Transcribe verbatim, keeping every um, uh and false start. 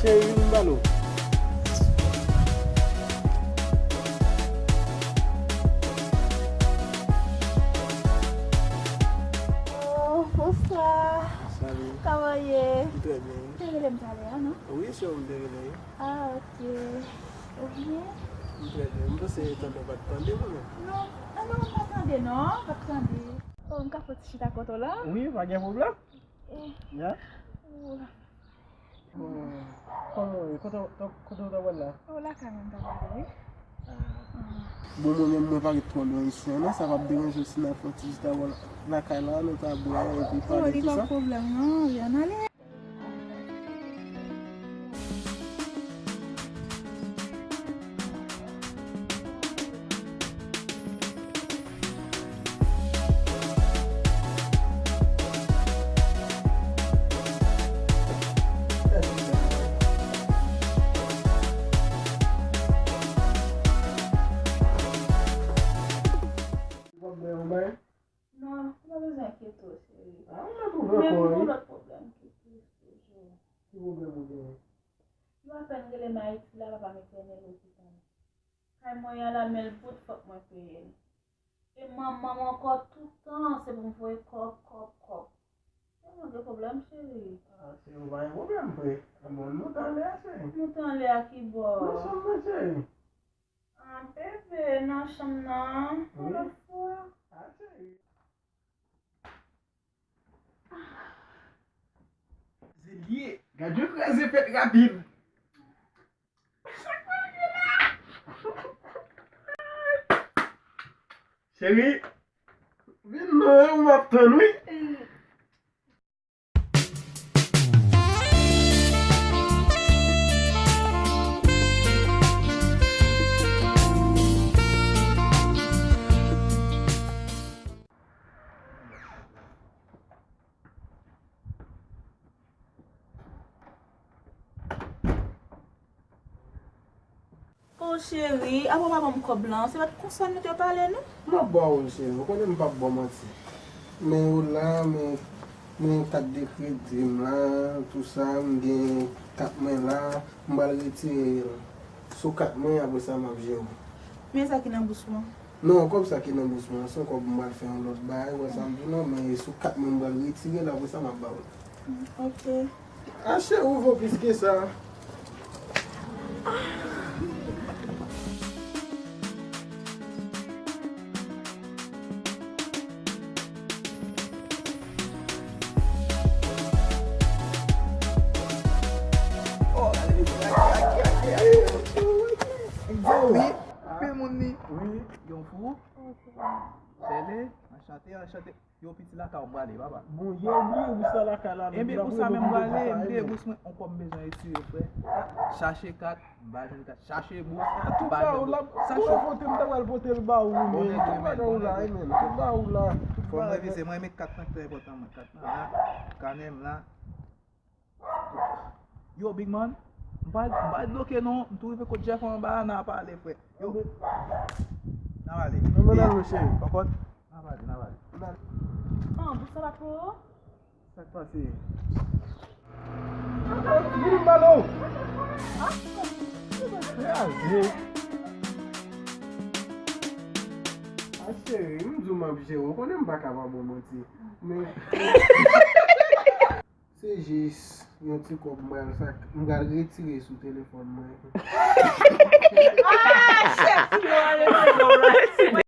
Cheri, vin m pale w. Oh, bonswa. Salut. Kòman w ye? M trè byen. Ou te rele m talè a, non? Wi, se ou m te rele, wi. Ah, ok. Ou byen? M trè byen. M panse tande w pa t tande mwen menm. Non, ah non, m pa tande, non, m pa t tande. Oh, m ka fè yon ti chita kote w la? Wi, pa gen pwoblèm. Eh. Ya? Oh. Bon, kòman w ye? Kote w, kote w ta pral la? Oh, lakay mwen m ta pral, wi. Ah. Bon, mwen menm, mwen pa ret twò lwen isi an, non. Sa p ap deranje w si n al fè yon ti chita bò lakay la, nou ta bwè, epi pale, tou sa? Non, li pa pwoblèm, non. Wi, ann ale. Non, ou pa bezwen enkyete w, cheri. Ah, ou nan twouve ankò, wi. Men m gen yon lòt pwoblèm ki plis toujou. Ki pwoblèm ou genyen? Yo apèn rele m Ayiti la, papa m etènèl lopital. Kay mwen an la, men l bout, fòk mwen peye l. E manman m ankò, tout tan, se pou m voye kòb, kòb, kòb. Tèlman gen pwoblèm, cheri. Ah, cheri, ou pa gen pwoblèm vre. Bon, nou t anlè a, cheri. Nou t anlè a ki bò? Nan chanm nan, cheri. Ah, bebe, nan chanm nan, yon lòt fwa. Ah, cheri. Kraze l ye. Gad yon kraze fèt rapid. Cheri, vin non, ou m ap tann, wi. Oh, cheri, apa w pa ban m kòb lan? Se pa t konsa nou te pale, non? M ap ba w l, cheri. Ou konnen m p ap ba w manti. Men yo la, men, men kat de kredi m la, tou sa, m gen kat mwen la, m pral retire l sou kat mwen, apre sa, m ap jere w. Men sa ki nan bous ou an? Non, kòb sa ki nan bous mwen an, se yon kòb m pral fè yon lòt bagay, ou wè sa m di w lan, men sou kat mwen m pral retire l, apre sa, m ap ba w l. Ok. Ah, cheri, ou vo plis ke sa. Wi, anpil moun ni. Wi. Yon fou. Sele, anchante, anchante. Yo, piti lakay ou m prale, papa. Bon, yo bliye bous la lakay la. Ebyen, pou sa menm m prale, m bliye bous mwen, on kòb m bezwen retire, frè. Chache kat, m pa jwenn kat. Chache bous, m pa jwenn bous. Sa cho. Kote m ta pral pote l ba ou, men tout bagay ou la, men tout bagay ou la. Fò m revize, mwen renmen kat lan ki trè enpòtan, mwen. Kat lan la, kanè m la. Yo, big man, m pa, m pa bloke non, m tou rive kot Jeff anba a, n a pale, frè. Yo, n a pale. Ann al, mesye. Pokòt. N a pale, n a pale. An, bous sa pa pou ou? Sa k pase? Vin m pale w. Kraze. A cheri, m di w m ap jere w, ou konnen m pa ka ba w manti. Men Se jis yon ti kòb m pral sa, m pral retire sou telefòn mwen. Ah, chèf, si yo ale nan kòb la.